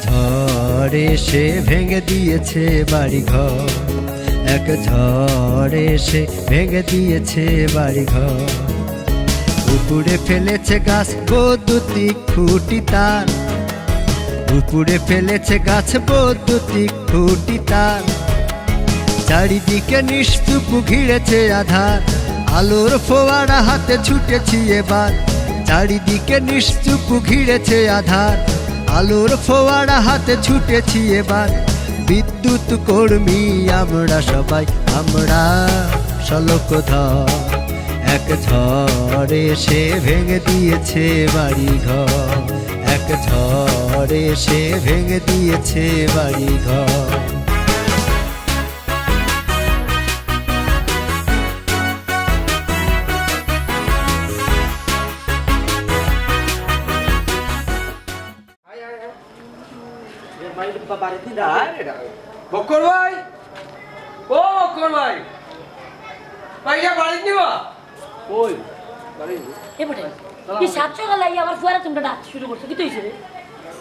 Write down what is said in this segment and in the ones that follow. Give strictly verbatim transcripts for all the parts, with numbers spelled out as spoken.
ঝড় এসে ভেঙে দিয়েছে বাড়িঘর, এক ঝড় এসে ভেঙে দিয়েছে বাড়িঘর। উপড়ে ফেলেছে গাছ বৈদ্যুতিক খুঁটি তার, উপড়ে ফেলেছে গাছ বৈদ্যুতিক খুঁটি তার। চারিদিকে নিশ্চুপ ঘিরেছে আধার, আলোর ফোয়ারা হাতে ছুটেছি এবার। চারিদিকে নিশ্চুপ ঘিরেছে আধার, আলোর ফোয়ারা হাতে ছুটেছি এবার। বিদ্যুৎ কর্মী আমরা সবাই, আমরা সলকধর। এক ঝড় এসে ভেঙে দিয়েছে বাড়িঘর, এক ঝড় এসে ভেঙে দিয়েছে বাড়িঘর। বক্কর ভাই, ও বক্কর ভাই, ভাইয়া বাড়িত নিবা? কই? এ বেটা, এই সাত সকালে আইয়া আমার ফুয়ারে তোমরা ডাক শুরু করছো, কিতা অইছে রে?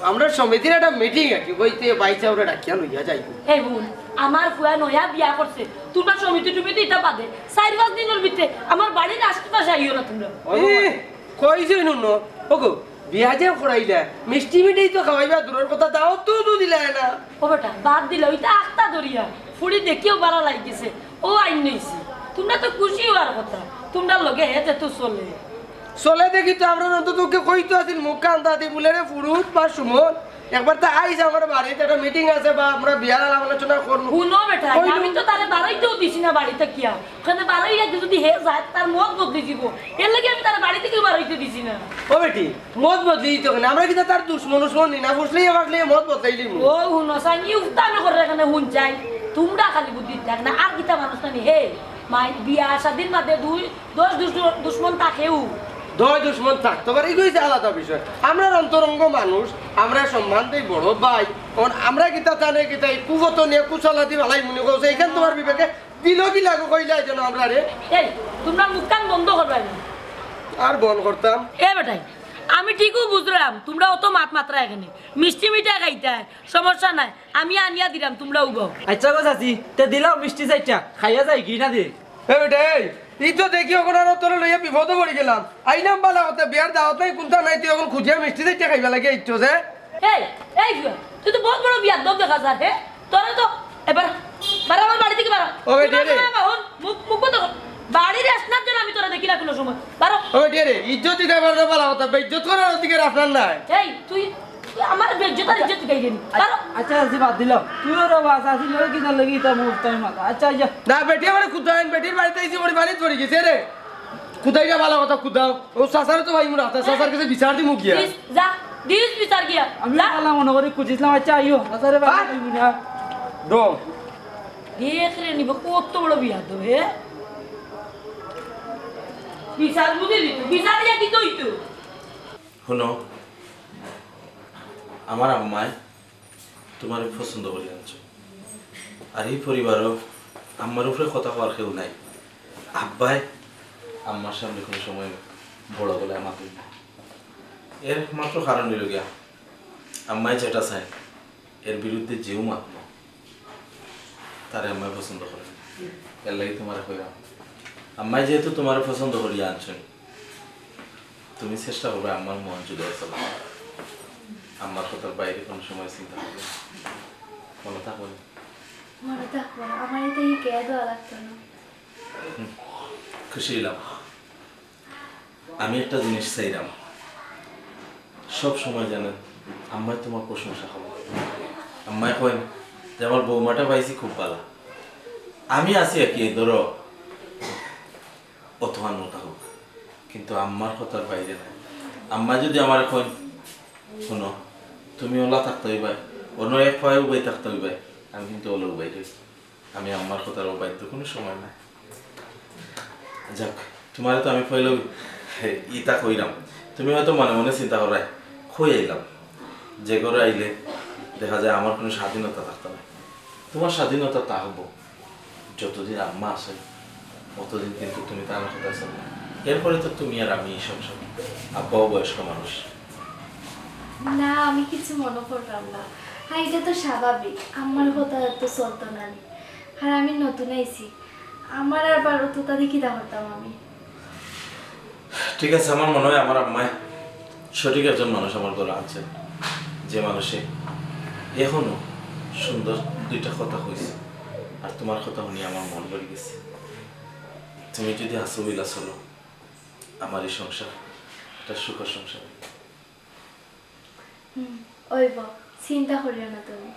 আমরা সমিতির একটা মিটিং আর কি, কইতে বাইচা ওরা ডাকিয়া লইয়া যাই। এই হুন, আমার ফুয়া নয়া বিয়া করছে, তোমরা সমিতি টুমিতি ইতা বাদে চাইর পাঁচ দিনর ভিতরে আমার বাড়ির আশপাশে আইও না তোমরা। এ, কই যে নুন, ওগো, বিয়া যে করাইলা, মিষ্টি মিঠাই তো খাওয়াইবা, দূরর কথা, দাওয়াত তো দিলায় না। ও বেটা, বাদ দিলাও, ইতা আখতা ধরিয়া, ফুড়ি দেখিও বালা লাগিছে, ও আইন নইছে। তোমরা তো খুশি অওয়ার কথা, তোমরার লগে হে যেহেতু চলে। চলে দেখি তো, আমরা অন্তত ওকে কইতো আছিল, মুখ কান্দা দি বলে, "রে ফুরুত বা সুমন, একবার তো আইস আমার বাড়িত, একটা মিটিং আছে বা আমরা বিয়ার আলাপ আলোচনা করমু।" হুনো বেটা, কইলো। আমি তো তারে বারইতেও দিছি না বাড়ি থাকিয়া। ওখানে বারইয়া যদি হে যায়, তার মত বদলি দিব। এর লাগি আমি তারে বাড়ি থাকিও বারইতে দিছি না। ও বেটি, মত বদলি দিত কেনে? আমরা কিতা তার দুশমন উশমন নি না, ফুসলিয়ে ফাসলিয়ে মত বদলাই দিমু। ও হুনো, সাঙ্গি উফতা আমি করে এখানে হুন চাই। তোমরা খালি বুদ্ধি দেখ না, আর কিতা মানুষ নানি? হে, মাই বিয়া শাদির মাঝে দুই, দশ দুশ-, দুশমন থাকেউ। দশ দুশমন থাকতো পারে, এগু অইছে আলাদা বিষয়। আমরা অন্তরঙ্গ মানুষ, আমরা সম্মান দেই বড় ভাই। অখন আমরা কিতা জানে কিতা, এই কুফত নিয়া কুশলাদি ভালাই মনে করছে, এখান তোমার বিবেকে দিল কি লাগো কইলাই যেন আমরা রে। এই, তোমরা মুখখান বন্ধ করবায় না। আর বন্ধ করতাম। এ বেটাই, আমি ঠিকও বুঝলাম, তোমরা অত মাত মাতরা এখানে। মিষ্টি মিঠাই খাইতায়, সমস্যা নাই, আমি আনিয়া দিলাম, তোমরা উবাও। আচ্ছা গো চাচি, তে দিলাও মিষ্টি চাইরটা, খাইয়া যাই কি না দে? এ বেটা, এই, ই তো দেখি অখন আরো তোরে লইয়া বিপদো পড়ি গেলাম। আইলাম বালা কথা, বিয়ার দাওয়াত নাই, কুন্তা নাই, তুই অখন খুজিয়া মিষ্টি চাইরটা খাইবা লাগি আইছস যে? এই, এই ফুয়া, তুই তো বহুত বড় বিয়াদব দেখা যার, হে? তোরে তো এবার বারো আমার বাড়ি থাকি বারো। ও বেটি রে। মুখ, মুখ বন্ধ কর। বাড়ির আসনার জন্য আমি তোরে দেখি না কোনো সময়। বারো। ও বেটি রে, ইজ্জত দিতে পারো না বালা কথা, বেইজ্জত করার অধিকার আপনার নাই। এই, তুই, তুই আমার বেইজ্জত আর ইজ্জত দিকে গেলি। বারো। আচ্ছা, আচ্ছা, বাদ দিলাম। তুই ওরা বাস আসিল, ওরা কি জানলে কি তা মুখ তাই মাথা। আচ্ছা, আচ্ছা। না, বেটি আমার খুদাইন, বেটির বাড়িত আইছি, ওর বাড়িত পড়ি গেছে রে। খুদাইটা বালা কথা, খুদাও। ও চাচারে তো ভাই মনে রাখতা, চাচার কাছে বিচার দিমু গিয়া। দিস, যা, দিস বিচার গিয়া। আমি যা। বালা মনে করি খুঁজিছিলাম, আচ্ছা, আইও। চাচারে বালা হ্যাঁ? কইবি না। ডং। দেখ রে নিব, কত বড় বিয়াদব, হে? বিচার বুঝলি তো? বিচার দিয়া কি কইতো? হুনো, আমার আম্মায় তোমারে পছন্দ করি আনছো। আর ই পরিবারো আম্মার উপরে কথা কওয়ার কেউ নাই। আব্বায় আম্মার সামনে কোনো সময় বড় গলায় মাতইন না। এর মাত্র কারণ অইলো গিয়া, আম্মায় যেটা চায়, এর বিরুদ্ধে যেউ মাতবো, তারে আম্মায় পছন্দ করে না। এর লাগি তোমারে কইরাম। আম্মায় যেহেতু তোমারে পছন্দ করিয়া আনছইন, তুমি চেষ্টা করবে আম্মার মন জুড়ে চলা। আম্মার কথার বাইরে কোনো সময় চিন্তা করবে না। মনে থাকবে না। মনে থাকবো না। আমার এটা ই কে দেওয়া লাগতো না। হুম, খুশি অইলাম। আমি একটা জিনিস চাইরাম, সব সময় জানেন আম্মায় তোমার প্রশংসা করেন। আম্মায় কইন যে, "আমার বৌমাটা পাইছি খুব বালা।" আমি আছি আর কি, ধরো, অত আনন্দ থাকুক, কিন্তু আম্মার কথার বাইরে নাই। আম্মায় যদি আমারে কইন, "হুনো, তুমি ওলা থাকতে অইবায়, অন্য এক পায়ে উবাই থাকতে অইবায়", আমি কিন্তু ওলা উবাই রই। আমি আম্মার কথার অবাধ্য কোনো সময় নাই। যাক, তোমারে তো আমি কইলেও ইতা কইরাম, তুমি হয়তো মনে মনে চিন্তা করায় কই আইলাম, যে ঘরো আইলে দেখা যায় আমার কোনো স্বাধীনতা থাকতো না। তোমার স্বাধীনতা থাকবো, যতদিন আম্মা আছে অতদিন কিন্তু তুমি তার কথা চলবে। এরপরে তো তুমি আর আমি এই সংসার, আব্বাও বয়স্ক মানুষ। না, আমি কিছু মনো করলাম না। আর ইটা তো স্বাভাবিক, আমার কথা তো চলতো না নি। আর আমি নতুন আইছি, আমার আর বারো তো তাদের কিতা করতাম আমি। ঠিক আছে, আমার মনে হয় আমার আম্মায় সঠিক একজন মানুষ আমার ঘরে আনছে, যে মানুষে এখনো সুন্দর দুইটা কথা কইছে। আর তোমার কথা শুনে আমার মন ভরে গেছে। তুমি যদি আসো বিলা চলো, আমার এই সংসার একটা সুখের সংসার। হুম, অইব, চিন্তা করিও না তুমি।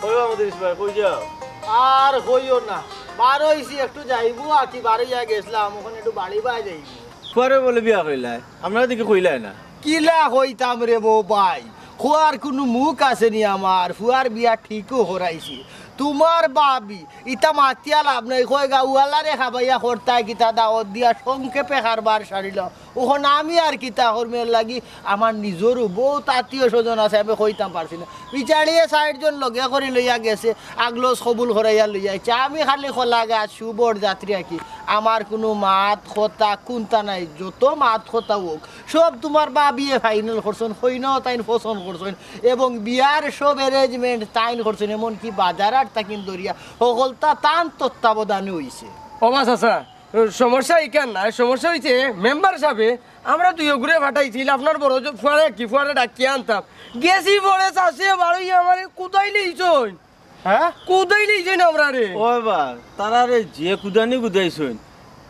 কই বা মদিরিস ভাই, কই যাও? আর কইও না, বার অইছি একটু যাইবো আর কি, বার অইয়া গেছলাম, অখন একটু বাড়ি বায় যাইবো। পরে বলে বিয়া করিলায়, আমরা দিকে কইলায় না। কিলা কইতাম রে বো ভাই, খোয়ার কুনু মুখ আছে নি আমার, ফুয়ার বিয়া ঠিকও করাইছি। তোমার বাবি, ইতা মাতিয়া লাভ নাই, কয় গাউআলারে খাবাইয়া করতায় কিতা দাওয়াত দিয়া সংক্ষেপে কারবার সারিল। অখন আমি আর কিতা করমু, এর লাগি আমার নিজরও বউত আত্মীয় স্বজন আছে, আমি কইতাম পারছি না। বিচারিয়ে চাইরজন লগে করি লইয়া গেছে, আগলস কবুল করাইয়া লইয়া আইছে। আমি খালি কলা গাছ, সুবর যাত্রী আর কি। আমার কুনু মাত কথা কুন্তা নাই, যত মাত কথা অউক, সব তোমার বাবিয়ে ফাইনাল করছইন, কইনাও তাইন পছন্দ করছইন, এবং বিয়ার সব অ্যারেঞ্জমেন্ট তাইন করছইন, এমনকি বাজার হাট থাকিন ধরিয়া হকলতা তান তত্ত্বাবধানে অইছে। ও বা চাচা, সমস্যা ইখান নায়, সমস্যা অইছে মেম্বার সাবে আমরা দুইওগুরে ফাটাইছিল, আপনার বড় জ-, ফুয়ারে কি ফুয়ারে ডাকিয়া আনতাম। গেছি পরে চাষে বারোই আমারে কুদাইলিছইন। হ্যাঁ? কুদাইলিছইন আমরারে। ওই বা, তারারে যে কুদানি কুদাইছইন,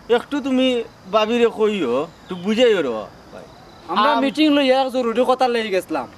একটু তুমি বাবিরে কইও, একটু বুঝাইও রে ভাই। আমরা আম- মিটিং লইয়া এক জরুরি কথা লই গেছলাম।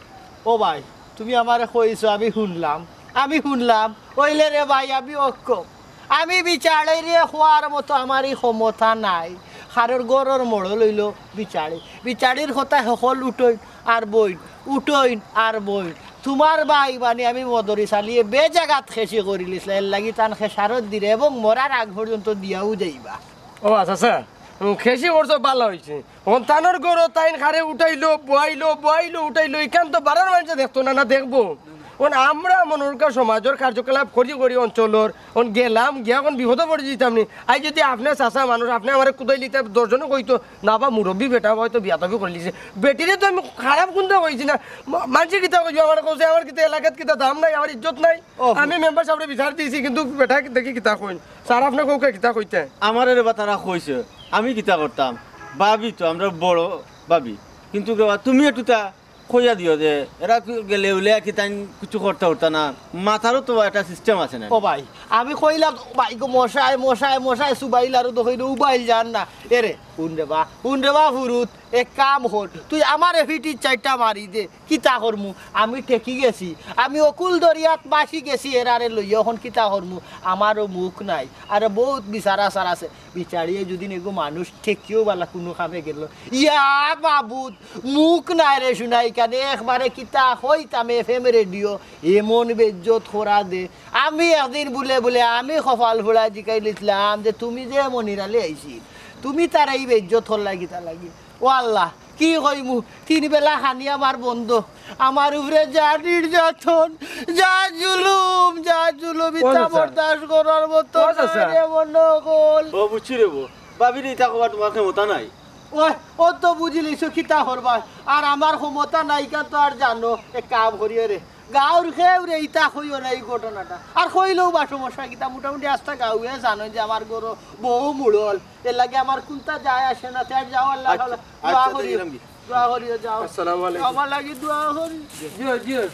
ও ভাই, তুমি আমারে কইছো, আমি হুনলাম, আমি হুনলাম। অইলে রে ভাই, আমি অক্ষম। আমি বিচারিরে কওয়ার মতো আমার ই ক্ষমতা নাই। কারোর ঘরর মোড়ল অইলো বিচারি। বিচারির কথায় হকল উঠইন আর বইন, উঠইন আর বইন। তোমার ভাই মানে আমি মদরি চালিয়ে বেজাগাত খেসি করিলিছলা, এর লাগি তান খেসারত দিরে এবং মরার আগ পর্যন্ত দিয়াও যাইবা। ও আচ্ছা, আচ্ছা। উম, খেসি করছো, ভালা অইছে। অখন তানর ঘরো তাইন কারে উঠাইলো, বওয়াইলো, বওয়াইলো, উঠাইলো, ইখান তো বারার মানষে দেখতো না, না দেখবো? অখন আমরা মনোরকা সমাজর কার্যকলাপ করি করি অঞ্চলর, অখন গেলাম, গিয়া অখন বিপদো পড়ি যিতাম নি। আইজ যদি আপনে চাচা মানুষ, আপনে আমারে কুদাইলিতা দশজনে কইতো, "না বা মুরব্বি বেটা, অয়তো বিয়াদবি করিলিছে।" বেটিরে তো আমি খারাপ কুন্তা কইছি না। মা-, মানষে কিতা কইবো? আমারে কইছে, "আমার কিতা এলাকাত কিতা দাম নাই, আমার ইজ্জত নাই?" ও। আমি মেম্বার সাবরে বিচার দিছি, কিন্তু বেটা দেখি কিতা কইন। স্যার, আপনে কউক্কা কিতা কইতা? আমারে রে বা তারা কইছে, আমি কিতা করতাম? ভাবি তো, আমরা বড় ভাবি। কিন্তু রে বা তুমি একটু তা কইয়া দিও যে এরা কি গেলে উলে কি তাইন কিছু করতা উরতা না, মাতারও তো একটা সিস্টেম আছে না? ও ভাই, আমি কইলাম, ভাই গো, মশায়, মশায়, মশায়, সুবাইল আরো দোকাইলে উবাইল যার না। এরে, হুন রে বা, হুন রে বা ফুরুত, এক কাম কর, তুই আমারে ফিটির চাইরটা মারি দে। কিতা করমু? আমি ঠেকি গেছি, আমি অকুল দরিয়াত ভাসি গেছি, এরারে লইয়া অখন কিতা করমু? আমারও মুখ নাই, আরো বউত বিচার আচার আছে। বিচারিয়ে যদি নেগু মানুষ ঠেকিও বালা কুনু কামে গেল, ইয়া মাবুদ, মুখ নাই রে হুনাই কানে, একবারে কিতা কইতাম, এফ এম রেডিও এমন বেইজ্জত করা দে। আমি একদিন বুলে বুলে আমি কপাল ফুড়া জিকাইলিছলাম যে তুমি যে মনিরালে আইছিল, তুমি তারে ই বেইজ্জত করলায় কিতা লাগি? ও আল্লাহ, কি কইমু, তিন বেলা খানি আমার বন্ধ, আমার উপরে যা নির্যাতন, যা জুলুম, যা জুলুম, ও ইতা চাচা। বরদাস্ত করার মতো ও চাচা। নায় রে মনো অকল। ও বুঝছি রে বো, ভাবিরে ইতা কবার তোমার ক্ষমতা নাই। ওই, ও তো বুঝিলিছো কিতা করবা, আর আমার ক্ষমতা নাই, ইখান তো আর জানো, এক কাম করিও রে, গাউর কেউরে ইতা কইও না ই ঘটনাটা, আর কইলেও বা সমস্যা কিতা, মোটামুটি আস্তা গাউয়ে জানো যে আমার ঘরো বউ মুড়ল, এর লাগি আমার কুন্তা যায় আসে না, তে আর যাও আল্লাহ আচ্ছা, ভালা। দোয়া আচ্ছা, করিও, যাইলাম কি? দোয়া করিও, যাও। আসসালামু আলাইকুম। আমার লাগি দোয়া করিও। জি, জি।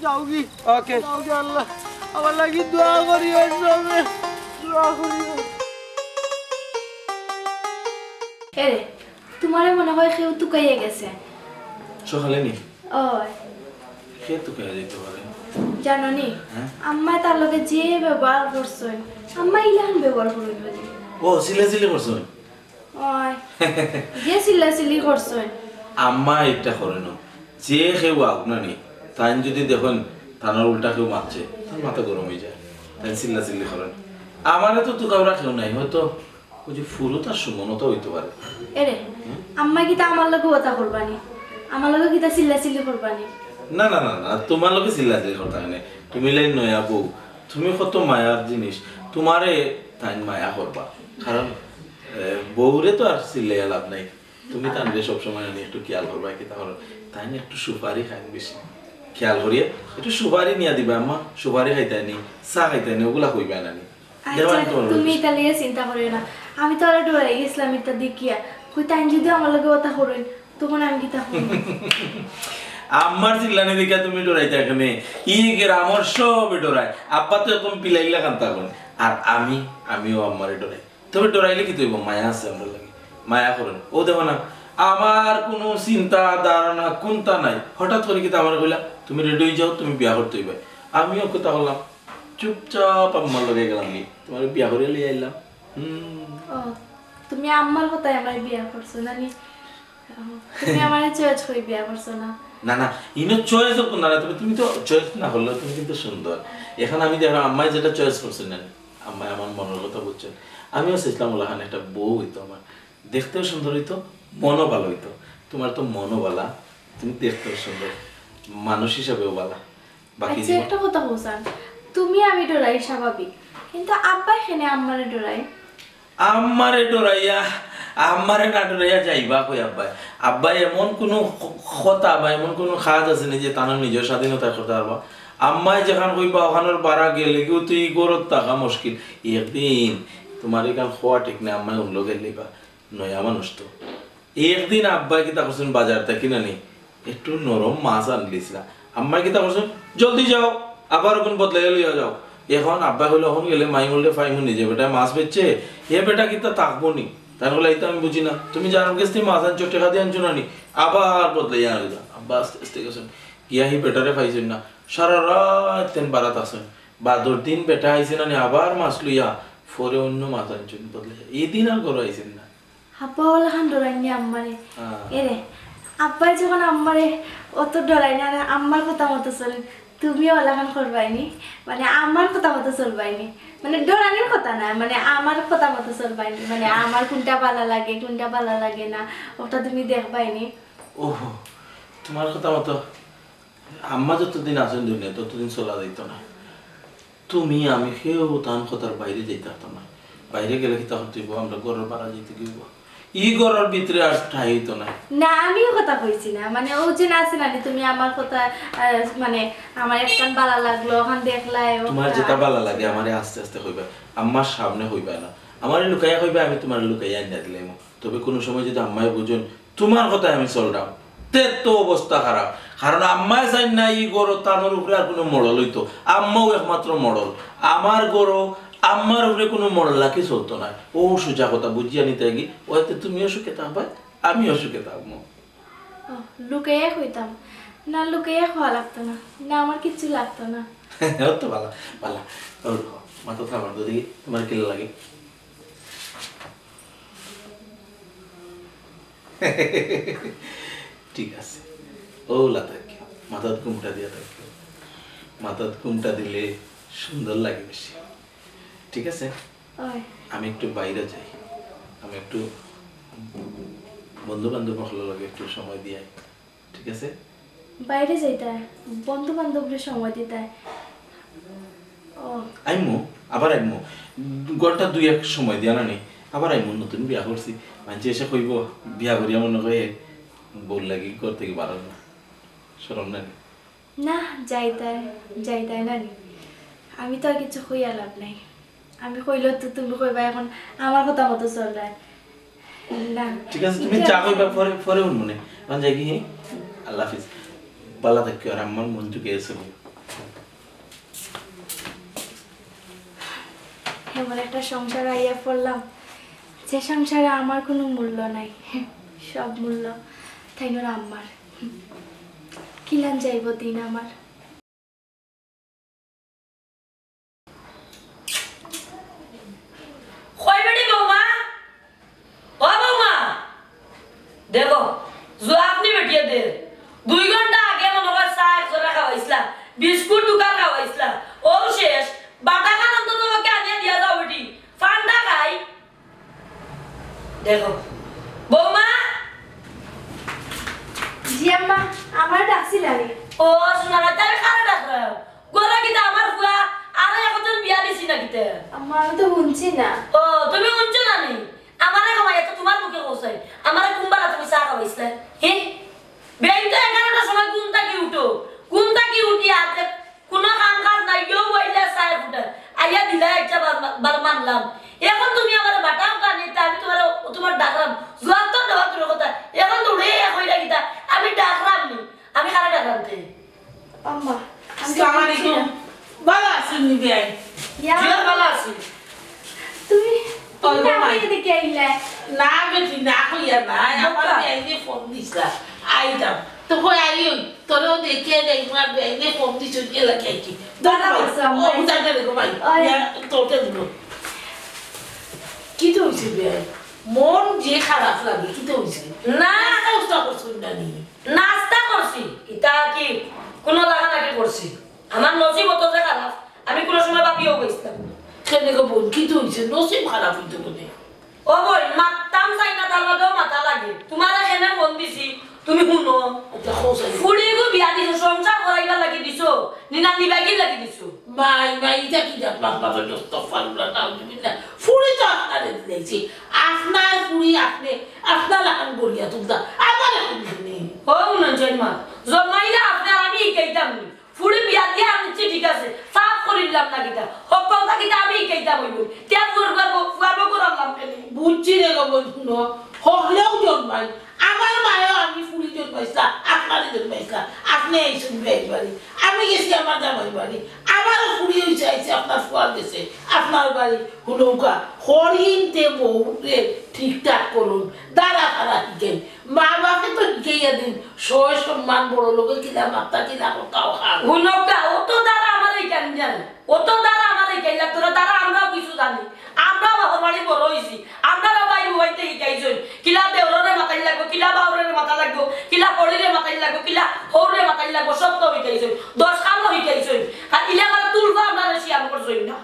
যাও কি? ওকে। যাও কি আল্লাহ? আমার লাগি দোয়া করিও, সবে দোয়া করিও। এরে, তোমারে মনে হয় কেউ তুকাইয়া গেছে। সকালে নি? ওই। কে তুকাইয়া যাইতে পারে? জানো নি? হ্যাঁ? আম্মায় তার লগে যে ব্যবহার করছইন, আম্মায় ইলাখান ব্যবহার করইন বুঝি। ও, চিল্লাচিল্লি করছইন? ওই। যে চিল্লাচিল্লি করছইন। আম্মায় ইটা করইন না। যে কেউ আউক না নি, তাইন যদি দেখইন তানর উল্টা কেউ মাতছে, তান মাথা গরম অইযায়, তাইন চিল্লাচিল্লি করইন। আমারে তো তুকাউরা কেউ নাই, হয়তো ওই যে ফুরুত আর সুমনতা অইতো পারে। এরে, আম্মা কিতা আমার লগে অতা করবা নি? আমার লগে কিতা চিল্লাচিল্লি করবা নি? না, না, না, না, তুমার লগে চিল্লাচিল্লি করতা কেনে? তুমি অইলায় নয়া বউ, তুমি কত মায়ার জিনিস, তুমারে তাইন মায়া করবা। কারণ, এ, বউরে তো আর চিল্লাইয়া লাভ নাই। তুমি তানরে সবসময় আনি একটু খেয়াল করবা, কিতা করো, তাইন একটু সুপারি খাইন বেশি। খেয়াল করিয়া একটু সুপারি নিয়া দিবা, "আম্মা, সুপারি খাইতায় নি, চা খাইতায় নি", ওগুলা কইবা না নি। আচ্ছা, দেওয়ানি তোমার তুমি অভ্যাস। ইতা লইয়া চিন্তা করিও না। আমি তো আরো ডরাই গেছিলাম ইতা দেখিয়া। কই তাইন যদি আমার লগে অতা করইন, তখন আমি কিতা করমু? আম্মার চিল্লানি দেখিয়া তুমি ডরাইতায় কেনে? ই গ্রামর সবে ডরায়। আব্বা তো একদম বিলাইর লাখান থাকইন। আর আমি, আমিও আম্মারে ডরাই। তবে ডরাইলে কিতা অইবো? মায়া আছে আমরার লাগি। মায়া করইন। ও দেখো না, আমার কুনু চিন্তা ধারণা কুন্তা নাই। হঠাৎ করি কিতা আমারে কইলা, "তুমি রেডি অইযাও, তুমি বিয়া করতে অইবায়।" আমিও কিতা করলাম, চুপচাপ আম্মার লগে গেলাম গি, তুমারে বিয়া করিয়া লইয়া আইলাম। হুম। ও, তুমি আম্মার কথায় আমারে বিয়া করছো না নি? ও, তুমি আমারে চয়েস করি বিয়া করছো না? না, না, ইনো চয়েস অইতো না, তবে তুমি তো চয়েস না করলেও তুমি কিন্তু সুন্দর। এখন আমি দেখো আম্মায় যেটা চয়েস করছইন না, আম্মায় আমার মনর কথা বুঝছইন। আমিও চাইছিলাম ওলাখান একটা বউ অইতো আমার, দেখতেও সুন্দর অইতো, মনও ভালা অইতো। তুমার তো মনও ভালা, তুমি দেখতেও সুন্দর, মানুষ হিসাবেও ভালা। বাকি আচ্ছা, জীবন একটা কথা কও ছাইন, তুমি আমি ডরাই স্বাভাবিক, কিন্তু আব্বায় কেনে আম্মারে ডরায়? আম্মারে ডরাইয়া, আম্মারে না ডরাইয়া যাইবা কই আব্বায়? আব্বায় এমন কুনু ক-, কথা বা এমন কুনু কাজ আছে নি যে তানর নিজর স্বাধীনতায় করতা পারবা? আম্মায় যেখান কইবা ওখানর বারা গেলে গিও তো ই ঘরত থাকা মুশকিল। একদিন তুমার ইখান কওয়া ঠিক না, আম্মায় অন্য গেলে বা নয়া মানুষ তো। একদিন আব্বায় কিতা করছইন, বাজার থাকি না নি একটু নরম মাছ আনলিছিলা। আম্মায় কিতা করছইন, "জলদি যাও, আবার অখন বদলাইয়া লইয়া যাও।" এখন আব্বায় কইলা, "অখন গেলে মাই মুলরে ফাইমু নি, যে বেটায় মাছ বেচছে, হে বেটা কিতা থাকবো নি?" তাইন কইলা, "ইতা আমি বুঝি না, তুমি যার গেছ থাকি মাছ আনছো, টেকা দি আনছো না নি?" আবার বদলাইয়া আনলা। আব্বা আস্তে আস্তে গেছইন, গিয়া হি বেটারে পাইছইন না, সারা রাইত তাইন বারাত আছইন। বাদর দিন বেটা আইছে না নি, আবার মাছ লইয়া, পরে অন্য মাছ আনছইন বদলাইয়া। ই দিন আর ঘরো আইছইন না। আব্বা ওলাখান ডরাইন নি আম্মারে। হ্যাঁ। এরে, আব্বায় যখন আম্মারে অত ডরাইন আর আম্মার কথা মতো চলেন, তুমিও ওলাখান করবায় নি? মানে, আমার কথা মতো চলবায় নি? মানে, ডরানির কথা না, মানে, আমার কথা মতো চলবায় নি? মানে, আমার কুনটা ভালা লাগে, কুনটা ভালা লাগে না, ওটা তুমি দেখবায় নি? ওহো, তুমার কথা মতো আম্মা যতদিন আছইন দুনিয়াত, ততদিন চলা যাইতো না। তুমি, আমি কেউ তান কথার বাইরে যাইতাম পারতাম না। বাইরে গেলে কিতা করতে অইবো? আমরা ঘরর বারা যাইতে অইবো। ই ঘরর ভিতরে আর ঠাই অইতো না। না, আমি ও কথা কইছি না। মানে, ও যে না আছে না, তুমি আমার কথা, আহ, মানে, আমার একখান ভালা লাগলো, ওখান দেখলাই, ও তুমার যেটা ভালা লাগে, আমারে আস্তে আস্তে কইবা। আম্মার সামনে কইবা না। আমারে লুকাইয়া কইবা, আমি তুমারে লুকাইয়া আনিয়া দিলাইমু। তবে কুনু সময় যদি আম্মায় বুঝইন, তুমার কথায় আমি চলরাম, তে তো অবস্থা খারাপ। কারণ আম্মায় চাইন না ই ঘরো তানর উপরে আর কুনু মড়ল অইতো। আম্মাউ একমাত্র মড়ল। আমার ঘরো আম্মার উপরে কুনু মড়ল রাখি চলতো নায়। ও সুজা কথা বুঝিয়া নিতে গি, ওতে তুমিও সুখে থাকবায়, আমিও সুখে থাকমু। ও, লুকাইয়া কইতাম। না, লুকাইয়া কওয়া লাগতো না। না, আমার কিচ্ছু লাগতো না। অত ভালা, ভালা। ও, মাথা থামার তো দেখি, তুমার কিলা লাগে? ঠিক আছে। অউলা থাকিও, মাথাত ঘুমটা দিয়া থাকিও। মাথাত ঘুমটা দিলে সুন্দর লাগে বেশি। ঠিক আছে? অয়। আমি একটু বাইরে যাই, আমি একটু বন্ধু বান্ধব অকলর লগে একটু সময় দিয়াই। ঠিক আছে? বাইরে যাইতায়, বন্ধু বান্ধবরে সময় দিতায়। ও। আইমু, আবার আইমু। ঘন্টা দুই এক সময় দিয়া না নি, আবার আইমু। নতুন বিয়া করছি, মানষে এসে কইবো, বিয়া করিয়া মনে কয় বউর লাগি ঘর থাকি বারইন না। শরম না নি? না, যাইতায়, যাইতায় না নি। আমি তো আর কিচ্ছু কইয়া লাভ নাই। আমি কইলে তো তুমি কইবা এখন আমার কথা মতো চলরায়। না। ঠিক আছে, তুমি চা কইবা, পরে, পরে হুনমুনে। এখন যাই কি, আল্লাহ হাফিজ। ভালা থাকিও, আর আমার মন দুঃখে আছে। এমন একটা সংসার আইয়া পড়লাম, যে সংসারে আমার কুনু মূল্য নাই, সব মূল্য তাইনর আম্মার। কিলান যাইবো দিন আমার। কই বেটি বৌমা? ও বৌমা, দেখো, জুয়াব নি বেটিয়ে দে। দুই ঘন্টা বিস্কুট দুখান খাওয়াইছলা, অউ শেষ। বাটাখান অন্তত ওকে আনিয়া দিয়া যাও বেটি, পান্তা খাই। দেখো বৌমা। জি আম্মা, আমারে ডাকছিলা নি? ও সোনা, রাইতে আমি কারে ডাকরাম? ঘরো কিতা আমার ফুয়া আরো একজন বিয়া দিছি না কিতা? আম্মা, আমি তো হুনছি না। ও, তুমি হুনছো না নি? আমারে কমাইয়া তো তুমার মুখে কইছাই। আমারে কুনবালা তুমি চা খাওয়াইছলা? হে? বেইন তো এগারোটার সময় ঘুম থাকি উঠো, ঘুম থাকি উঠিয়া আতে কুনু কাম কাজ নাই, কেউ বইলে চায় ফুটে, আইয়া দিলা একটা বার, বার মানলাম। এখন তুমি আমারে বাটাও কানে, তে আমি তুমার, তুমার ডাকরাম, জবাব তো দেওয়া দূরর কথা। এখন তো উঠে কইরা কিতা, আমি ডাকরাম নি, আমি কারে ডাকরাম তে? আম্মা, আমি তো আসসালামু বুঝছি আলাইকুম। না। ভালা আছইন নি বিয়াই? ইয়া। জি, ভালা আছি। তুমি, তুমি ওই না গো মাই। আমারে দেখি আইলা? না বেটি, না কইয়া না, আমার বোকা। বিয়াইনে ফোন দিছলা, আইতাম। তো কই আইও, তোরেও দেখিয়া যাই, তোমার বিয়াইনে ফোন দিছইন, এলা কি আইছি? দাঁড়াও, ভাই, আচ্ছা, ও, ভাই। বুঝাইতে দেখো ভাই, ওই। ইয়া, তোকে দিল। কিতা অইছে বিয়াই? মন যে খারাপ লাগে, কিতা অইছে? না। নাস্তা উস্তা করছইন না নি? নাস্তা করছি, ইতা কি কুনু লাগা নাকি করছি? আমার নসিব অত যে খারাপ, আমি কুনু সময় ভাবিও গেছিলাম না। কেনে গো বইন, কিতা অইছে? নসিব খারাপ অইতো কেনে? ও বইন, মাততাম চাই না, তার বাদেও মাতা লাগে। তুমারে কেনে ফোন দিছি, তুমি হুনো। আচ্ছা, কও চাই। ফুড়িগু বিয়া দিছো, সংসার করাইবার লাগি দিছো, নি না নিবাগির লাগি দিছো? মাই, মাই, ইটা কি জাত মাত মাতো? আস্তাগফিরুল্লাহ, নাউজুবিল্লাহ। ফুড়ি তো আপনারে দিলাইছি। আপনার ফুড়ি আপনে, আপনার লাখান গড়িয়া তুলতা। আমারে হুনছইন নি? ও হুনছইন মা, জন্মাইলে আপনার আমি হিকাইতাম নি। ফুড়ি বিয়া দিয়া আনছি ঠিক আছে, পাপ করিলাম না কিতা? হক্কলতা কিতা আমি হিকাইতাম অইবো? তে ফুয়ার বউ, ফুয়ার বউ করালাম কেনে? বুঝছি রে গো বইন, হুনো, হকলেও জন্মাই। আমার মায়েও আমি ফুড়ি জন্মাইছলা, আপনারে জন্মাইছলা। আপনে আইছইন বিয়াইর বাড়ি, আমি গেছি আমার জামাইর বাড়ি। আমারও ফুড়ি অইছে, আইছে আপনার ফুয়ার গেছে, আপনার বাড়ি। হুনউক্কা, হরিণ তে বউরে ঠিকঠাক করইন, দাঁড়া খাড়া হিকেন। মা বাপে তো হিকাইয়া দেইন, সয় সম্মান, বড় লোকে কিলা মাততা, কিলা কথা অখান। হুনউক্কা, অত দাঁড়া আমারে হিকাইন জানো, অত দাঁড়া আমারে হিকাইন লাগতো না, দাঁড়া আমরাও কিছু জানি। আমরাও বাপর বাড়ি বড় অইছি, আমরারও বাইর অইতে হিকাইছইন। কিলা দেওররে মাতাইন লাগবো, কিলা বাউররে মাতা লাগবো, কিলা হরিরে মাতাইন লাগবো, কিলা হউররে মাতাইন লাগবো, সব তো হিকাইছইন। দশ খানও হিকাইছইন। আর ইলা আমার তুলবা আমরারে শিয়ান করছইন না।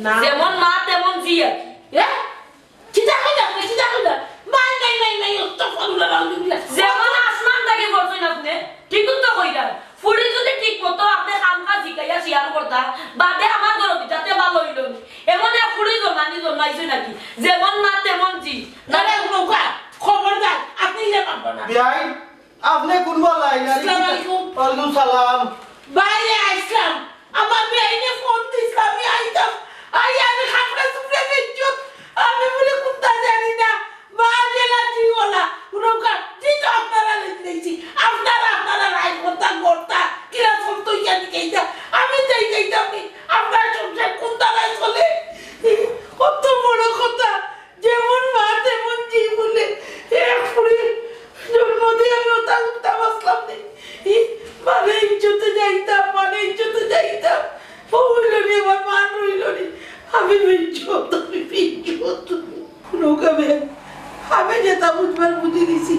না। যেমন মা তেমন জি আর কি। এ? কিতা কইলা, কিতা কইলা? মাই, মাই, মাই, মাই, আস্তাগফিরুল্লাহ, নাউজুবিল্লাহ। যেমন আসমান থাকি করছইন আপনে, ঠিক তো কইরা। ফুড়ি যদি ঠিক মতো আপনে কাম কাজ হিকাইয়া শিয়ান করতা, বাদে আমার ঘরো দিতা, তে ভালা অইলো নি। এমন এক ফুড়ি জমানি জন্মাইছে নাকি? যেমন মা তেমন জি। আরে, হুনউক্কা, খবরদার, আপনে ইলা মাতবা না। বিয়াই, আপনে কুনবালা আইলা? আসসালামু আলাইকুম। ওয়ালাইকুম সালাম। বাইরে আইছলাম, আমার বিয়াইনে ফোন দিছলা, আমি আইতাম। আই আমি খাপড়া চুপড়া বেচছত, আমি বুলে কুন্তা জানি না। মা জেলা জি ওলা, হুনউক্কা, জি তো আপনারা লেট নেইছি। আপনারা, আপনারা রাইত করতা, করতা, কিলা চলতো ইয়া নি কেইটা? আমি যাই যাইতাম নি, আপনার সংসার কুন্তা রাইত চলে? কত বড় কথা। যেমন মা তেমন জি বুলে, এক ফুড়ি জন্ম দিয়া আমি অতা উঠতা বাঁচলাম নি। ই, মারে ইজ্জতে যাইতাম, মারে ইজ্জতে যাইতাম। ও অইলো নি, আমার মান রইলো নি। আমি বেইজ্জত, আমি বেইজ্জত। হুনউক্কা বে, আমি যেতা বুঝবার বুঝি দিছি।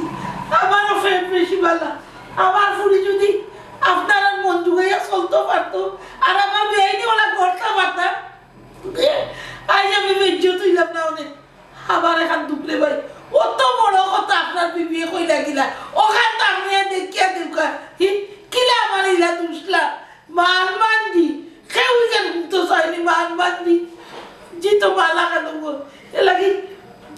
আমারও পেট বেশি বালা। আমার ফুড়ি যদি আপনারার মন জুগাইয়া চলতো পারতো, আর আমার বিয়াইনে ওলা করতা পারতা, এ, আইজ আমি বেইজ্জত অইলাম না অনে। আবার এখান দুঃখ রে ভাই, অত বড় কথা আপনার বিবিয়ে কইলা কিলা, অখান তো আপনে দেখিয়া দেউক্কা। হি, কিলা আমার ইলা দুষলা, মান মান দি, কেউ ইখান হুনতো চায়নি, মান মান দি। জি তো বালা কেন গো? এর লাগি,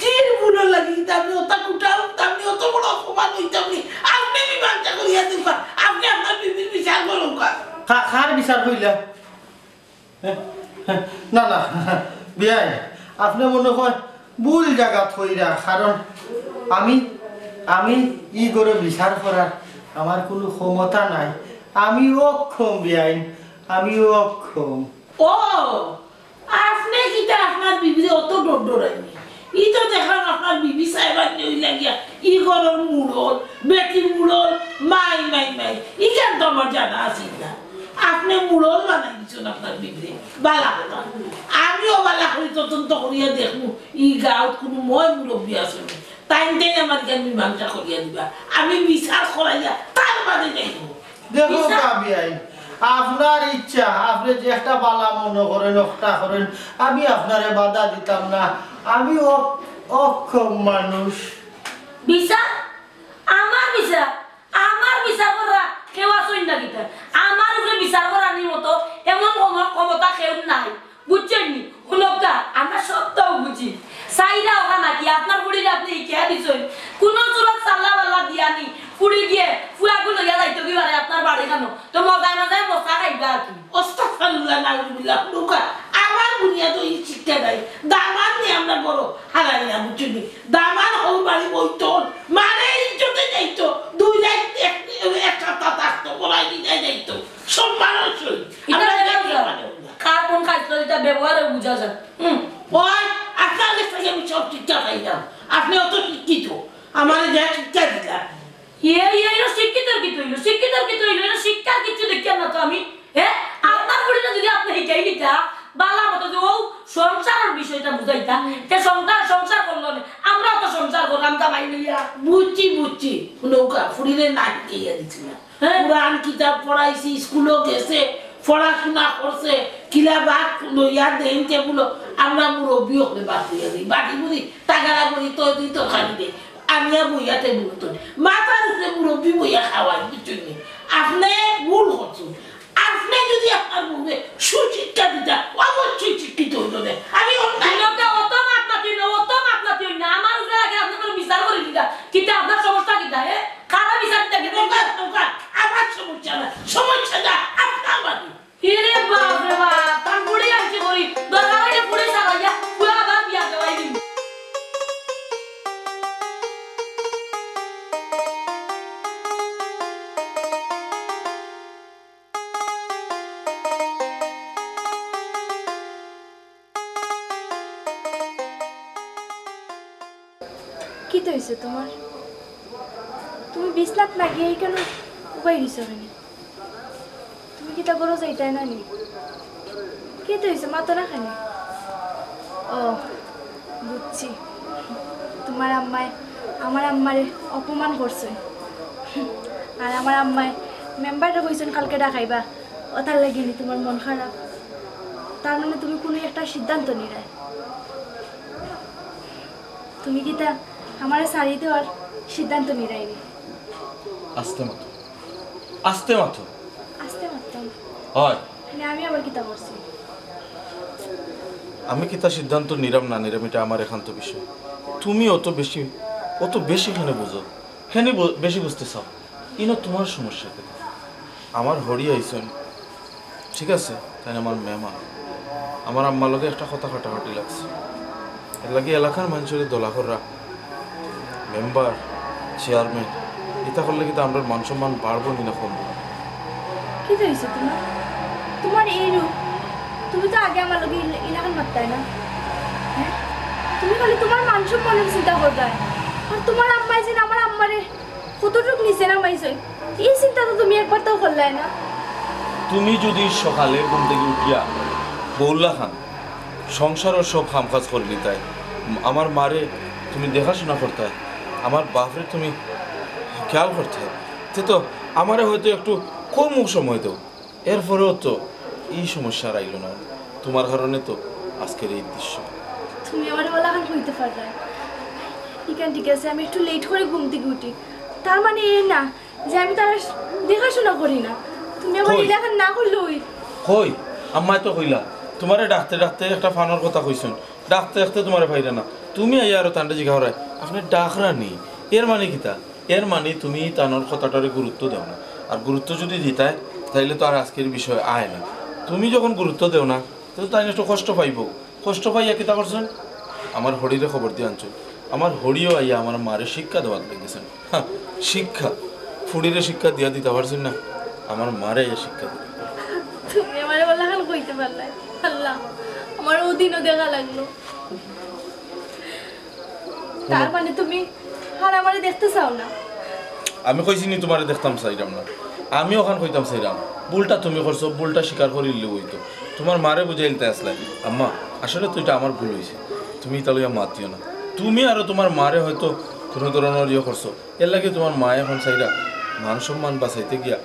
জির বুড়ো লাগি, তা আমি অতা কুটাও, তা আমি অত বড় অপমান অইতাম নি। আপনে মীমাংসা করিয়া দেউক্কা, আপনে আপনার বিবির বিচার করউক্কা। কা-, কার বিচার কইলা? না, না, বিয়াই, আপনে মনে কয় ভুল জাগাত কইরা, কারণ আমি, আমি ই ঘরো বিচার করার আমার কুনু ক্ষমতা নাই। আমি অক্ষম বিয়াই, আমি অক্ষম। ও, আপনে কিতা আপনার বিবিরে অত ডর ডরাইনি? ই তো দেখলাম আপনার বিবি সাহেবান অইলা গিয়া ই ঘরর মুড়ল, বেটি মুড়ল, মাই, মাই, মাই। ইখান তো আমার জানা আছিল না। আপনে মুড়ল বানাই দিছইন আপনার বিবিরে। বালা কথা। আমিও বালা করি তদন্ত করিয়া দেখমু, ই গাঁওত কুনু ময় মুরব্বি আছে নি। তাইন তাইন আমার ইখান মীমাংসা করিয়া দিবা। আমি বিচার করাইয়া তার বাদে যাইমু। দেখো বিচার কা বিয়াই, আপনার ইচ্ছা, আপনে যেটা ভালা মনো করেন, ওটা করেন, আমি আপনারে বাধা দিতাম না। আমি অ-, অক্ষম মানুষ। বিচার? আমার বিচার? আমার বিচার করা কেউ আছইন না কিতা? আমার উপরে বিচার করানির মতো এমন ক্ষম-, ক্ষমতা কেউ নাই, বুঝছইন নি? হুনউক্কা, আমরা সবতাউ বুঝি। চাইরা অখান নাকি আপনার ফুড়িরে আপনে হিকাইয়া দিছইন? কুনু সুরত সাল্লা বাল্লা দিয়ানি, ফুড়ি গিয়া ফুয়াগু লইয়া যাইতো কি পারে আপনার বাড়ি খানো? তো মজায় মজায় মজা খাইবা আর কি। আস্তাগফিরুল্লাহ, নাউজুবিল্লাহ। হুনউক্কা, আমার বুনিয়াদো ই শিক্ষা নাই। দামান নি আমরা বড় হারাই না, বুঝছইন নি? দামান হউর বাড়ি বইতল, মারে ইজ্জতে যাইতো, দুই রাইত এক, এক সপ্তাহ থাকতো, পরাই দিনে যাইতো, সম্মানর সহিত। ইটা আমরা দেখা দেখি যায়। মানে অইলা। কার কোন কাজ করে ইটা ব্যবহারে বুঝা যায়। হুম। ওই, আপনার কাছ থাকি আমি সব শিক্ষা পাইলাম। আপনে অত শিক্ষিত, আমারে যা শিক্ষা দিলা। ইয়ে, ইয়ে, ইয়ে, শিক্ষিতর কিতা অইলো? শিক্ষিতর কিতা অইলো? ইনো শিক্ষার কিচ্ছু দেখিয়ার না তো আমি। হ্যাঁ? আপনার ফুড়িরে যদি আপনে হিকাই নিতা, বালা মতো যে অউ সংসারর বিষয়টা বুঝাইতা, তে সংসার, সংসার করলো নে। আমরাও তো সংসার করলাম জামাই লইয়া। বুঝছি, বুঝছি। হুনউক্কা, ফুড়িরে না হিকাইয়া দিছি না। হ্যাঁ। কোরআন কিতাব পড়াইছি, স্কুলো গেছে, পড়াশুনা করছে, কিলা বাত লইয়া দেইন টেবুলো, আমরা মুরব্বি অকলে বাত লইয়া দেই। বাটি বুড়ি, তাগারা বুড়ি, তরি তরকারি দেই। আনিয়া বইয়া টেবুলো তনে। মাথার উপরে মুরব্বি বইয়া খাওয়াই, বুঝছইন নি? আপনে ভুল করছইন। আপনে যদি আপনার বউরে সুশিক্ষা দিতা, অবশ্যই শিক্ষিত অইলো নে। আমি অন্যায় ইনোকা অত মাত মাতিও না, অত মাত মাতিও না। আমার উপরে আগে আপনে কোনো বিচার করি দিতা। কিতা আপনার সমস্যা কিতা, এ? কারা বিচার দিতা কিতা? হুনউক্কা, হুনউক্কা, আমার সমস্যা না, সমস্যাটা আপনার বাড়ি। এরে বাপ রে বাপ, তার বুড়ি আনছি করি, দরকার অইলে বুড়ি সারাইয়া, পুরা আবার বিয়া দেওয়াই দিমু। কিতা অইছে তুমার? তুমি বিছনাত না গিয়া ইকানো উবাই রইছো কেনে? তুমি কিতা ঘরো যাইতায় না নি? কিতা অইছে? মাতো না কেনে? ও, বুঝছি। তুমার আম্মায় আমার আম্মারে অপমান করছইন। আর আমার আম্মায় মেম্বাররে কইছইন কালকে ডাকাইবা। অতার লাগি নি তুমার মন খারাপ? তার মানে তুমি কুনু একটা সিদ্ধান্ত নিরায়? তুমি কিতা আমারে ছাড়ি দেওয়ার সিদ্ধান্ত নিরায় নি? আস্তে মাতো, আস্তে মাতো। আস্তে মাতো? অয়। মানে আমি আবার কিতা করছি? আমি কিতা সিদ্ধান্ত নিরাম না নিরাম, ইটা আমার একান্ত বিষয়। তুমি অত বেশি, অত বেশি কেনে বুঝো, কেনে বু-, বেশি বুঝতে চাও। ইনো তুমার সমস্যা কিতা? আমার হড়ি আইছইন, ঠিক আছে, তাইন আমার মেহমান। আমার আম্মার লগে একটা কথা কাটাকাটি লাগছে। এরলাগি এলাকার মানষরে দলা কররা, মেম্বার, চেয়ারম্যান, ইতা করলে কিতা আমরার মান সম্মান বাড়বো নি না কমবো? কিতা অইছে তুমার? তুমার এই রূপ, তুমি তো আগে আমার লগে ইলা-, ইলাখান মাততায় না। হ্যাঁ? তুমি খালি তুমার মান সম্মানর চিন্তা কররায়। আর তুমার আম্মায় যেন আমার আম্মারে কতটুক নিচে নামাইছইন, ই চিন্তা তো তুমি একবারতাও করলায় না। তুমি যুদি সকালে ঘুম থাকি উঠিয়া বউল্লা খান সংসারর সব কাম-কাজ করি নিতায়, আমার মারে তুমি দেখাশুনা করতায়, আমার বাফরে তুমি খেয়াল করতায়, তে তো আমারে হয়তো একটু কম সময় দেও। এরপরেও তো ই সমস্যা আর আইলো না। তুমার কারণে তো আজকের এই দৃশ্য। তুমি আমারে অলাখান কইতে পাররায়। ইখান ঠিক আছে, আমি একটু লেট করি ঘুম থাকি উঠি, তার মানে এ না যে আমি তার দেখাশুনা করি না। তুমি আমারে কই? ইলাখান না করলে অইত। কই? আম্মায় তো কইলা, তুমারে ডাকতে ডাকতে একটা ফানর কথা কইছইন, ডাকতে ডাকতে তুমারে পাইরা না। তুমি আইয়া আরো তানরে জিগা কররায়, আপনে ডাকরা নি, এর মানে কিতা? এর মানে তুমি তানর কথাটারে গুরুত্ব দেও না। আর গুরুত্ব যুদি দিতায়, তাইলে তো আর আজকের বিষয় আয় না। তুমি যখন গুরুত্ব দেও না, তে তো তাইন একটু কষ্ট পাইবো। কষ্ট পাইয়া কিতা করছইন? আমার হড়িরে খবর দিয়া আনছইন। আমার হড়িও আইয়া আমার মারে শিক্ষা দেওয়াত লাগি গেছইন। হ্যাঁ, শিক্ষা। ফুড়িরে শিক্ষা দিয়া দিতা পারছইন না, আমার মারে আইয়া শিক্ষা দিতা। তুমি আমারে অলাখান কইতে পারলায়। আল্লাহ, আমার অউ দিনও দেখা লাগলো। তার মানে তুমি আর আমারে দেখতে চাও না? আমি কইছি নি তুমারে দেখতাম চাইরাম না? আমি অখান কইতাম চাইরাম, ভুলটা তুমি করছো, ভুলটা স্বীকার করিলে অইতো। তুমার মারে বুঝাইলিতায় আছলায়, আম্মা, আসলে তো ইটা আমার ভুল অইছে, তুমি ইতা লইয়া মাতিও না। তুমি আরো তুমার মারে হয়তো কুনু ধরনর ইয়ে করছো, এরলাগি তুমার মায়ে অখন চাইরা মান সম্মান বাঁচাইতে গিয়া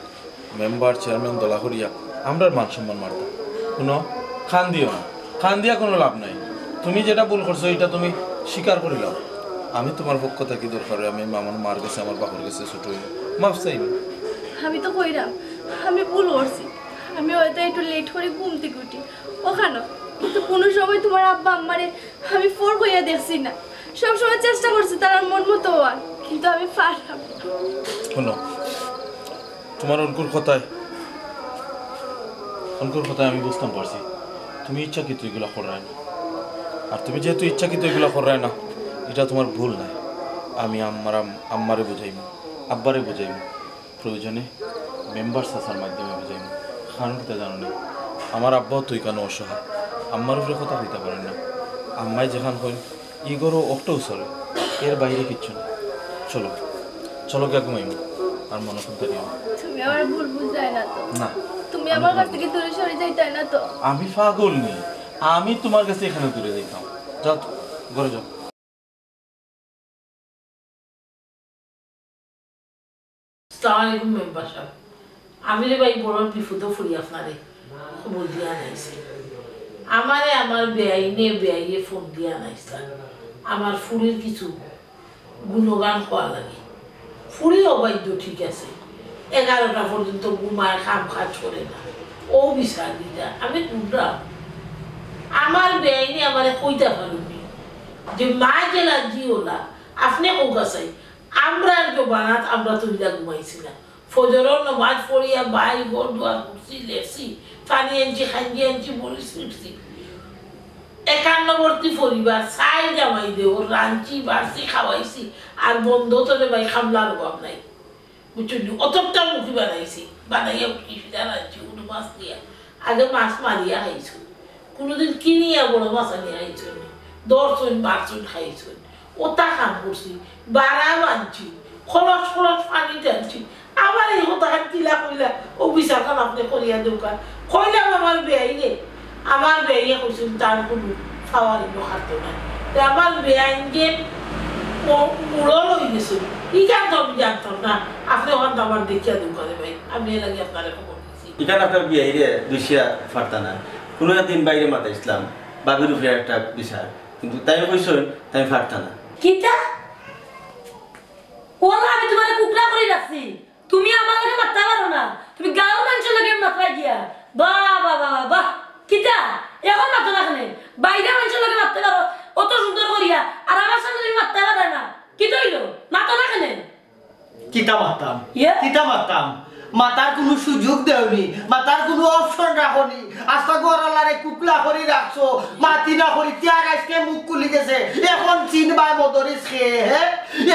মেম্বার, চেয়ারম্যান দলা করিয়া আমরার মান সম্মান মারতা। হুনো, কান্দিও না, কান্দিয়া কুনু লাভ নাই। তুমি যেটা ভুল করছো, ইটা তুমি স্বীকার করিলাও। আমি তুমার পক্ষ থাকি দরকার অয়, আমি আমার মার গেছে, আমার বাপর গেছে ছুটু অইমু, মাফ চাইমু। আমি তো কইরাম, আমি ভুল করছি। আমি হয়তো একটু লেট করি ঘুম থাকি উঠি, অখানো, কিন্তু কুনু সময় তুমার আব্বা আম্মারে আমি ফর কইয়া দেখছি না। সবসময় চেষ্টা করছি তারার মন মতো অওয়ার, কিন্তু আমি পারলাম না। হুনো, তুমার অনকুর কথায়, অনকুর কথায় আমি বুঝতাম পারছি, তুমি ইচ্ছাকৃত ইগুলা কররায় না। আর তুমি যেহেতু ইচ্ছাকৃত ইগুলা কররায় না, ইটা তুমার ভুল নায়। আমি আম্মার আম-, আম্মারে বুঝাইমু, আব্বারে বুঝাইমু, প্রয়োজনে মেম্বার চাচার মাধ্যমে বুঝাইমু। কারণ কিতা জানো নি? আমার আব্বাও তো ইখানো অসহায়, আম্মার উপরে কথা কইতা পারের না। আম্মায় যেখান কইন, ই ঘরো অখটাউ চলে, এর বাইরে কিচ্ছু না। চলো, চলো গিয়া ঘুমাইমু, আর মনো কুন্তা দিও না। তুমি আমার ভুল বুঝরায় না তো? না। তুমি আমি আমার ঘর পাগল। থাকি দূরে সরি যাইতায় না তো? আমি পাগল নি, আমি তুমার গেছে এখানে দূরে যাইতাম। যাও তো, ঘরো যাও। আসসালামু আলাইকুম মেম্বার সাব। আমি রে ভাই বড় বিপদো পড়ি আপনারে খবর দিয়া আনাইছি। আমারে আমার বেআইনে বেআইয়ে ফোন দিয়া আনাইছলা। আমার ফুড়ির কিছু গুণগান কওয়া লাগে। ফুড়ি অবাধ্য ঠিক আছে, এগারোটা পর্যন্ত ঘুমায়, কাম কাজ করে না। অউ বিচার দিতা, আমি কুনরাম? আমার বেআইনে আমারে কইতা পারইন নি যে মা যে লাঞ্জি অলা, আপনে কউক্কা চাই, আমরার জমানাত আমরা তো ইলা ঘুমাইছি না। ফজরর নমাজ পড়িয়া বাড়ি ঘর দুয়ার ঘুরছি, লেখছি, পানি আনছি, খাইঞ্জি আনছি, মরিচ পিটছি। একান্নবর্তী পরিবার, চাইর জামাই দেওর, রানছি, বাড়ছি, খাওয়াইছি, আর বন্দো তো রে ভাই কামলার অভাব নাই। বুঝছইন নি? অতটা মুখী বানাইছি, বানাইয়া উটকি ফিরা রানছি, উট মাছ দিয়া। আগে মাছ মারিয়া খাইছইন, কুনুদিন কিনিয়া বড় মাছ আনিয়া খাইছইন নি, ধরছইন, মারছইন, খাইছইন। অতা কাম করছি, বারা বানছি, খলস খলস পানি টানছি। আবার ই কথাখান কিলা কইলা, অউ বিচারখান আপনে করিয়া দেউক্কা। কইলাম আমার বেআইরে, আমার বেআইয়ে কইছইন তার কুনু পাওয়ার ইনো খাটতো নায়। তে আমার বেআইন যে ম-, মুড়ল অইগেছইন, ইখান তো আমি জানতাম না। আপনে অখান তো আমার দেখিয়া দেউক্কা রে ভাই, আমি এর লাগি আপনারে খবর দিছি। ইখান আপনার বেআইরে দুষিয়া পারতা না। কুনু একদিন বাইরে মাতাইছলাম, ভাবির উপরে একটা বিচার, কিন্তু তাইন কইছইন তাইন পারতা না। কিতা? অলা আমি তুমারে কুকলা করি রাখছি, তুমি আমার লগে মাততায় পারো না, তুমি গাঁওর মানষর লগে মাতরায় গিয়া। বাহ, বাহ, বাহ, বাহ, বাহ। কিতা? অখন মাতো না কেনে? বাইরে মানষর লগে মাততায় পারো, অত সুন্দর করিয়া, আর আমার সামনে তুমি মাততায় পাররায় না। কিতা অইলো? মাতো না কেনে? কিতা মাততাম? ইয়ে? কিতা মাততাম? মাতার কুনু সুযোগ দেওনি, মাতার কুনু অপশন রাখোনি। আস্তা ঘরআলারে কুকলা করি রাখছো, মাতি না করি, তে আর আইজকে মুখ খুলি গেছে। অখন চিনবায় মদরিছ কে, হে?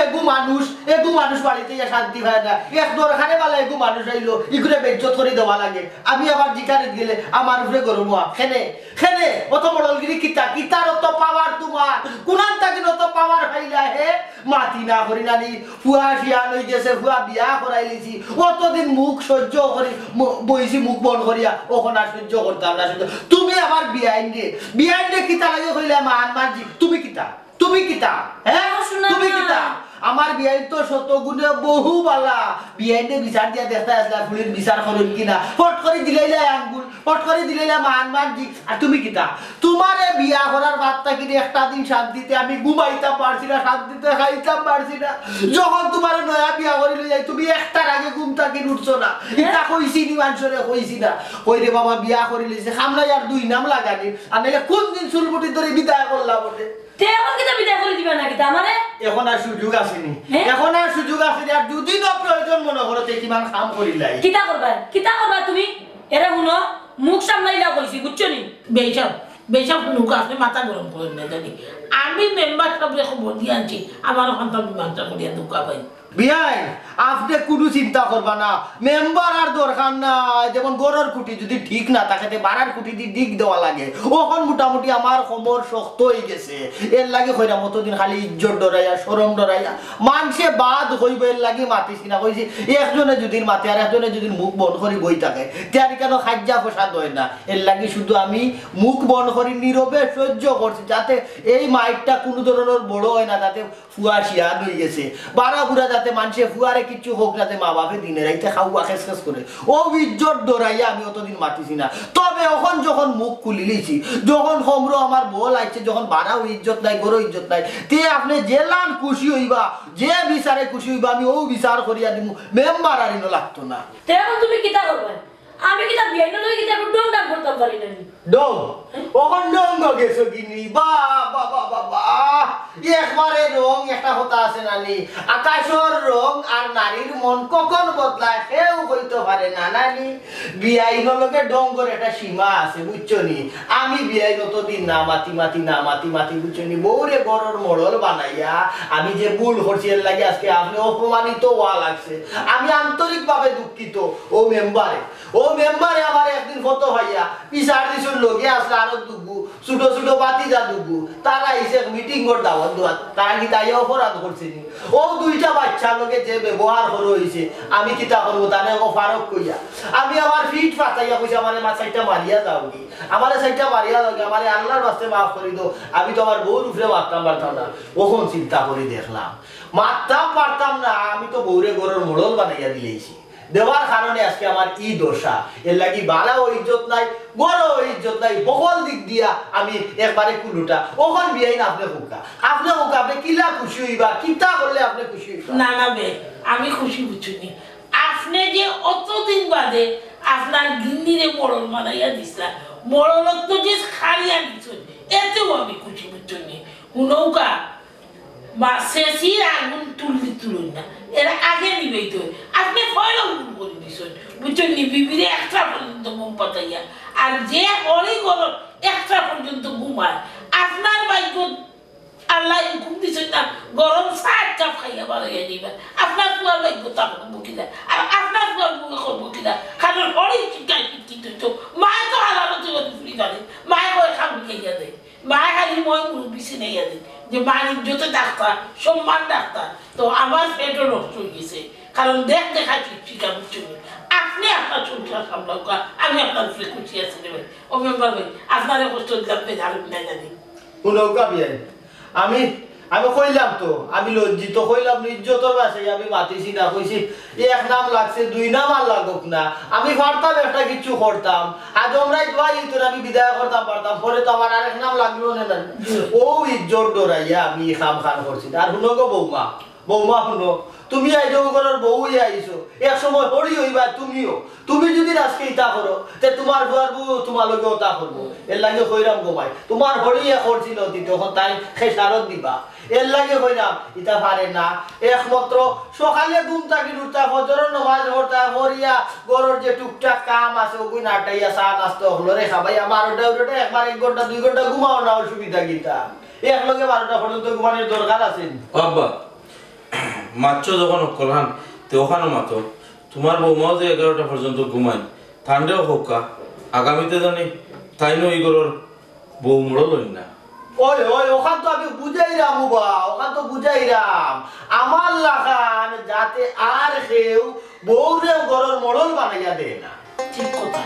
এগু মানুষ, এগু মানুষ বাড়িত ইয়া শান্তি পায় না। এক দরকারে বালা এগু মানুষ আইলো, ইগুরে বেইজ্জত করি দেওয়া লাগে। আমি আবার জিকারিত গেলে আমার উপরে গরম অওয়া। কেনে? কেনে? অত মডলগিরি কিতা? কিতার অত পাওয়ার তুমার? কুনান থাকি অত পাওয়ার পাইলায়, হে? মাতি না করি নানি, ফুয়া শিয়ান অইগেছে, ফুয়া বিয়া করাইলিছি। অতদিন মুখ সইজ্জ করি, মু-, বইছি মুখ বন করিয়া, অখন আর সইজ্জ করতাম না, সইজ্জ। তুমি আমার বেআইনরে, বেআইনরে কিতা লাগি কইলায় মান মানজি? তুমি কিতা? তুমি কিতা? হে? ও, শোনা তুমি না। কিতা? আমার বেআইন তো শতগুণে বহু বালা। বেআইনরে বিচার দিয়া দেখতায় আছলা, ফুড়ির বিচার করইন কিনা। ফট করি দিলাইলায় আঙ্গুল, ফট করি দিলাইলায় মান মানজি। আর তুমি কিতা? তুমারে বিয়া করার বাদ থাকি একটা দিন শান্তিতে আমি ঘুমাইতাম পারছি না, শান্তিতে খাইতাম পারছি না। যখন তুমারে নয়া বিয়া করি লই যাই, তুমি একটার আগে ঘুম থাকি উঠছো না। ইতা কইছি নি মানষরে? কইছি না। কই রে বাবা, বিয়া করি লইছে, খামলাই আর দুই নাম লাগানি, আর নাইলে কুন দিন চুলমুঠি ধরি বিদায় করলা বটে। তে অখন কিতা বিদায় করি দিবা না কিতা আমারে? অখন আর সুযোগ আছে নি। হে? অখন আর সুযোগ আছে নি। আর যুদি না প্রয়োজন মনো করো, তে কিমান কাম করিলাই। কিতা করবায়? কিতা করবায় তুমি? এরে হুনো, মুখ সামলাইলা কইছি, বুঝছো নি? বেইসাব, বেইসাব হুনুক্কা, আপনে মাথা গরম করইন না জানি। আমি মেম্বার সাবরে খবর দিয়া আনছি, আমার অখানতা মীমাংসা করিয়া দেউক্কা ভাই। বিয়াই, আপনে কুনু চিন্তা করবা না, মেম্বার আর দরকার নাই। যেমন ঘরর খুঁটি যুদি ঠিক না থাকে, তে বারার খুঁটি দি ঠিক দেওয়া লাগে। অখন মোটামুটি আমার কমর শক্ত অইগেছে, এরলাগি কইরাম অতদিন খালি ইজ্জত ডরাইয়া, শরম ডরাইয়া, মানষে বাদ কইবো, এরলাগি মাতিছি না। কইছি, একজনে যুদি মাতে আর একজনে যুদি মুখ বন্ধ করি বই থাকে, তে আর ইখানো কাইজ্জা ফসাদ অয় না। এরলাগি শুধু আমি মুখ বন্ধ নীরবে সহ্য করছি, যাতে এই মাইরটা কুনু ধরনর বড় অয় না, যাতে ফুয়া শিয়ান অইগেছে। বাড়া বুড়া যাতে মানষে ফুয়ারে কিচ্ছু কউক না, যে মা বাপে দিনে রাইতে খাওয়া খেস খেস করে। অউ ইজ্জত ডরাইয়া আমি অতদিন মাতিছি না। তবে অখন যখন মুখ খুলিলিছি, যখন খমরো আমার বল আইছে, যখন বাড়াও ইজ্জত নাই, ঘরো ইজ্জত নাই, তে আপনে যেলান খুশি অইবা, যে বিচারে খুশি অইবা, আমি অউ বিচার করিয়া দিমু। মেম্বার আর ইনো লাগতো না। তে অখন তুমি কিতা করবায়? আমি কিতা বিয়াইনর লগে কিতা একটু ঢং ঢাং করতাম পারি না নি? ঢং? অখন ঢং গেছো গি নি? বাহ, বাহ, বাহ, বাহ, বাহ। একবারে রং, একটা কথা আছে না নি? আকাশর রং আর নারীর মন কখন বদলায়, কেউ কইতো পারে না, না নি? বিয়াইনর লগে ঢংর একটা সীমা আছে, বুঝছো নি? আমি বিয়াইন অতদিন না মাতি, মাতি, না মাতি, মাতি, বুঝছো নি? বউরে ঘরর মড়ল বানাইয়া আমি যে ভুল করছি, এর লাগি আজকে আপনে অপমানিত অওয়া লাগছে। আমি আন্তরিকভাবে দুঃখিত। ও মেম্বারে, ও মেম্বারে আমারে একদিন ফটো পাইয়া, বিচার দিছইন, লগে আছে আরো দুগু, ছোট ছোট ভাতিজা দুগু, তারা আইছে মিটিংর দাওয়াত দেওয়াত, তারা কিতা অপরাধ করছে নি? অউ দুইটা বাইচ্চার লগে যে ব্যবহার করা অইছে, আমি কিতা করমু, তানে অউ ফারুক কইয়া। আমি আমার ফিট ফাটাইয়া কইছি, "আমারে মা চাইরটা মারিয়া যাওগি, আমারে চাইরটা মারিয়া যাওগি, আমারে আল্লার ওয়াস্তে মাফ করি দেও, আমি তো আমার বউর উপরে মারতাম পারতাম না।" অখন চিন্তা করি দেখলাম, মারতাম পারতাম না, আমি তো বউরে ঘরর মড়ল বানাইয়া দিলাইছি। দেওয়ার কারণে আজকে আমার ই দশা। এর লাগি বাড়াও ইজ্জত নাই, ঘরো ইজ্জত নাই, হকল দিক দিয়া আমি একবারে কুলুটা। অখন বিয়াইন আপনে কউক্কা, আপনে কউক্কা, আপনে কিলা খুশি অইবা, কিতা করলে আপনে খুশি অইবা? না, না বে, আমি খুশি বুঝছইন নি। আপনে যে অতদিন বাদে আপনার গিন্নিরে মড়ল বানাইয়া দিছলা, মড়লত্ত যে খাড়িয়া দিছইন, এতেউ আমি খুশি বুঝছইন নি। হুনউক্কা, বা শেষির আগুন তুললি তুলইন না, এর আগে নিবাইতে অয়। আপনে পয়লা ভুল করি দিছইন, বুঝছইন নি? বিবিরে একটা পর্যন্ত ঘুম পাতাইয়া, আর যে হড়ি ঘরর একটা পর্যন্ত ঘুমায়, আপনার ভাইগ্য আল্লায় হুকুম দিছইন না, গরম চা এক কাপ খাইয়া বারইয়া যাইবা। আপনার ফুয়ার ভাইগ্য তা করবো কিলা? আর আপনার ফুয়ার বউয়ে করবো কিলা? কারণ হড়ি শিক্ষায় শিক্ষিত অইতো, মায়ে তো হালালতে ফুরি পারে, মায়ে কয় খাবি খাইয়া দেয়। মায়ে খালি ময় মুরব্বি চিনাইয়া দেয় যে মার ইজ্জতে ডাক্তার, সম্মান ডাক্তার। তো আমার পেটও নষ্ট অইগেছে, কারণ দেখ দেখাই শিক্ষা বুঝছো নি। আপনে আপনার সংসার সামলাউক্কা, আমি আপনার উপরে খুশি আছি রে ভাই। ও মেম্বার ভাই, আপনারে কষ্ট দিলাম, বেজার অইবেন না জানি। হুনউক্কা বিয়াইন, আমি, আমি কইলাম তো, আমি লজ্জিত, কইলাম নি, ইজ্জতর বাঁচাই আমি মাতিছি না, কইছি এক নাম লাগছে, দুই নাম আর লাগউক না, আমি পারতাম একটা কিচ্ছু করতাম। আজ আমরাই দোয়া ইতর আমি বিদায় করতাম পারতাম, পরে তো আমার আরেক নাম লাগলো না, না। জি। অউ ইজ্জত ডরাইয়া আমি ই কাম খান করছি না। আর হুনো গো বৌমা, বৌমা হুনো, তুমি আইজ অউ ঘরর বউ অইয়া আইছো, এক সময় হড়ি অইবায় তুমিও। তুমি যুদি আজকে ইতা করো, তে তুমার ফুয়ার বউ তুমার লগে অতা করবো। এর লাগি কইরাম গো ভাই, তুমার হড়ি এক করছিল অতীতে, অখন তাইন খেসারত দিবা। এর লাগি কইরাম, ইতা পারে না। একমাত্র সকালে ঘুম থাকি উঠতা, ফজরর নমাজ পড়তা, পড়িয়া ঘরর যে টুকটাক কাম আছে, অগুইন আটাইয়া চা নাস্তা অকলরে খাবাইয়া বারোটা উরোটা একবার এক ঘন্টা দুই ঘন্টা ঘুমাও না, অসুবিধা কিতা? একলগে বারোটা পর্যন্ত ঘুমানির দরকার আছে নি? ও আব্বা, মাতছো যখন অকলখান, তে অখানও মাতো। তুমার বৌমাও যে এগারোটা পর্যন্ত ঘুমাইন, তানরেও কউক্কা, আগামীতে জানি তাইনও ই ঘরর বউ মড়ল অইন না। ওই, ওই, অখান তো আমি বুঝাইরাম উবা, অখান তো বুঝাইরাম। আমার লাখান যাতে আর কেউ বউরে ঘরর মড়ল বানাইয়া দেয় না। ঠিক কথা।